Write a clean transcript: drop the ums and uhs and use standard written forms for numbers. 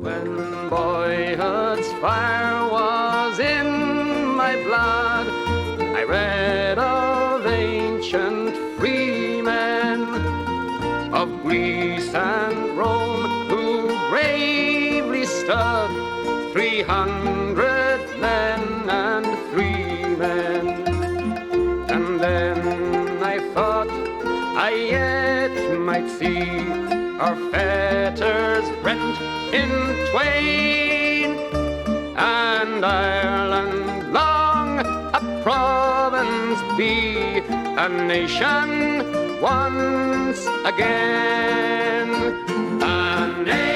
When boyhood's fire was in my blood, I read of ancient freemen of Greece and Rome who bravely stood 300 men and three men. And then I thought I yet might see our fetters rent in twain and Ireland long a province be a nation once again. A nation.